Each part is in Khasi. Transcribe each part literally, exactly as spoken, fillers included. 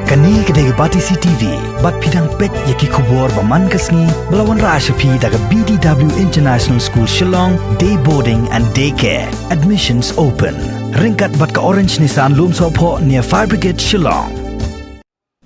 Kane ka dei ka Batesi T V, bad phi dang peit ïa ki khubor ba man ka sngi, ba la wanrah sha phi da ka B D W International School Shillong, Day Boarding and Day Care. Admissions open. Ryngkat bad ka Orange Nissan Lumsohphoh near Fire Brigade Shillong.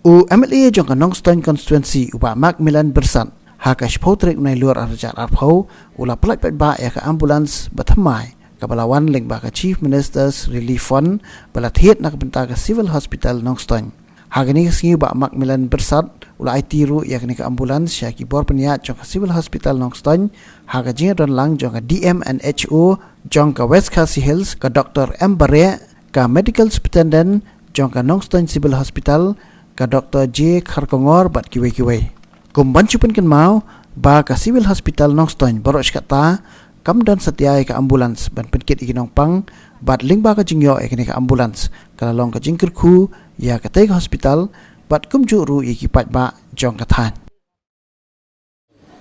U M L A jong ka Nongstoiñ Constituency u Bah Macmillan Byrsat, ha ka shiphew tarik u Nailur arhajar arphew, u la pyllait paidbah ïa ka ambulance ba thymmai, kaba la wan lyngba ka Chief Minister's Relief Fund, ba la thied na ka bynta ka Civil Hospital Nongstoiñ. Ha kane ka sngi u Bah Macmillan Byrsat u la aiti ruh ïa kane ka ambulance sha ki bor pynïaid jong ka Civil Hospital Nongstoiñ, ha ka jingdon lang jong ka D M and H O jong ka West Khasi Hills, ka Doctor M Bareh, ka Medical Superintendent jong ka Nongstoiñ Civil Hospital, ka Doctor J Kharkongor bad kiwei kiwei. Kum ban shu pynkynmaw ba ka Civil Hospital Nongstoiñ baroh shi katta kam don satia ïa ka ambulance ban pynkit ïa ki nongpang, bad lyngba ka jingïoh ïa kane ka ambulance, ka la long ka jingkyrkhu ïa katei ka hospital, bad kumjuh ruh ïa ki paidbah jong ka thaiñ.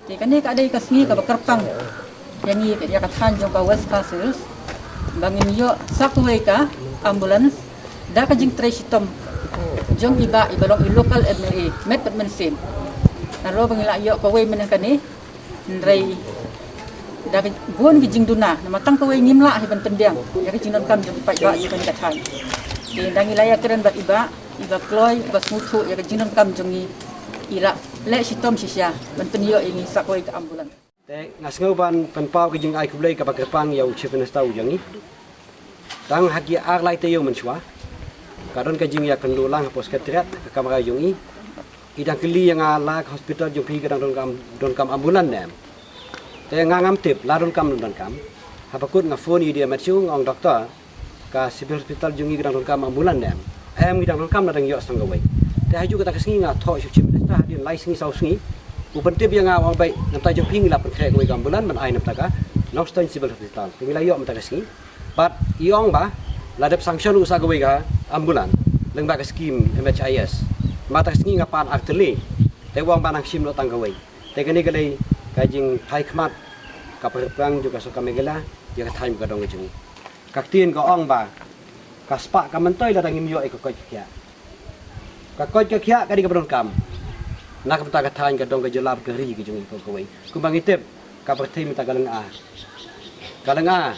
Te kane ka dei ka sngi kaba kyrpang ïa ngi, ïa ka thaiñ jong ka West Khasi Hills, ba ngin ïoh sa kawei ka ambulance da ka jingtrei shitom jong i Bah, iba long i local M L A, met bad mynsiem. Nalor ba ngi la ïoh kawei mynne kane, hynrei da ka bun ki jingduna, namar tang kawei ngim lah hi ban pynbiang ïa ka jingdonkam jong i paidbah jong kane ka thaiñ. Te ynda ngi la ïakren bad i Bah, iba kloi, iba sngewthuh ïa ka jingdonkam jong ngi, i la leh shitom shisha ban pynïoh ïa ngi sa kawei ka ambulance. Te nga sngew ban pynpaw ka jingai khublei kaba kyrpang ïa u Chief Minister u jong ngi. Tang ha ki ar lai taïew mynshuwa, ka don ka jingïakynduh lang hapoh Secretariat, ka kamra jong ngi. I dang kylli ïa nga la ka hospital jong phi ka dang donkam, donkam ambulance ne em. Te nga ngam tip la donkam, donkam. Haba kut nga phone ïa i Matthew, nga ong, "Doctor, ka Civil Hospital jong ngi ka dang donkam ambulance ne em?" "Em, ngi dang donkam, la dang ïoh sa kawei." Te ha ju kata ka sngi nga thoh sha u Chief Minister, hadien lai sngi saw sngi, u pyntip ïa nga, u ong, "Beit, na bynta jong phi ngi la pynkhreh kawei ka ambulance ban ai na bynta ka Nongstoiñ Civil Hospital." Te ngi la ïoh mynta ka sngi. Bad i ong ba la dep sanction ruh sa kawei ka ambulance lyngba ka skim M H I S. Mynta ka sngi nga pan ar tylli. Te u ong ba nang shim noh tang kawei. Te kane ka dei ka jingphai khmat, ka pyrshang jong ka sorkar Meghalaya ïa ka thaiñ ka dong ka jong ngi. Ka ktien ka ong ba ka spah ka myntoi lada ngim ïoh ïa ka koit ka khiah. Ka koit ka khiah ka dei kaba donkam na ka bynta ka thaiñ ka dong ka jylla bad ka ri ka jong ngi ko kawei. Kumba ngi tip, ka pyrthei mynta ka lynga. Ka lynga.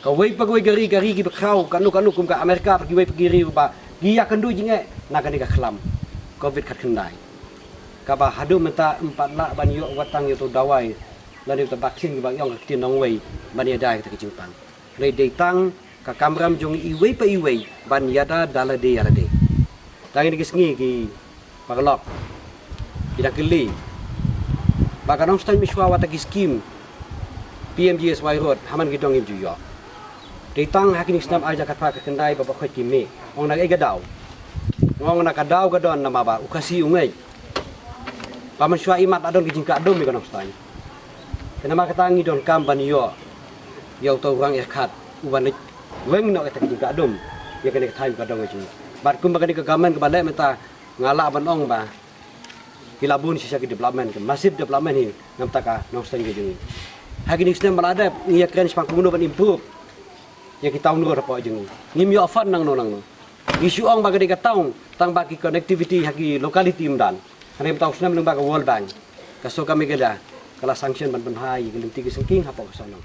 Kawei pa kawei ka ri, ka ri kiba khraw, kano kano kum ka America, pa kiwei pa ki ri ba ki ïakynduh jingeh na kane ka khlam Covid khatkhyndai. Kaba haduh mynta ym pat lah ban ïoh wat tang ïa uto u dawai lane uto u vaccine kiba ïong ha ka ktien nongwei ban ïada ïa kata ka jingpang. Hynrei dei tang ka kamram jong iwei pa iwei ban ïada da lade ïa lade. Tang ïa kine ki sngi ki paralok ki dang kylli ba ka Nongstoiñ mynshuwa wat la ki skim P M G S Y road, ha man ki dong ngim ju ïoh. Dei tang ha kine ki snem ar hajar khatphra khatkhyndai ba ba khoit ki mih. Ong na kaei ka daw? Ong na ka daw ka don namar ba u Khasi u ngeit ba mynshuwa imat la don ki jingkah dum ïa ka Nongstoiñ. Te namar kata ngi donkam ban ïoh ïa uto u rang ïa khat uban leit weng noh ïa kata ka jingkah dum ïa kane ka thaiñ ka dong ka jong ngi. Bad kumba kane ka government kaba leh mynta, nga lah ban ong ba ki la bun shisha ki development, ki massive development hi na bynta ka Nongstoiñ ka jong ngi. Ha kine ki snem ba la dep ngi ïakren shaphang kumno ban improve ïa ki town road hapoh jong ngi. Ngim ïoh fund nangno nangno. Ngi shu ong ba ka dei ka town, tang ba ki connectivity ha ki locality ym don. Hynrei mynta u snem lyngba ka World Bank, ka sorkar Meghalaya ka la sanction ban pynhai ïa ki lynti ki syngkien hapoh ka shnong.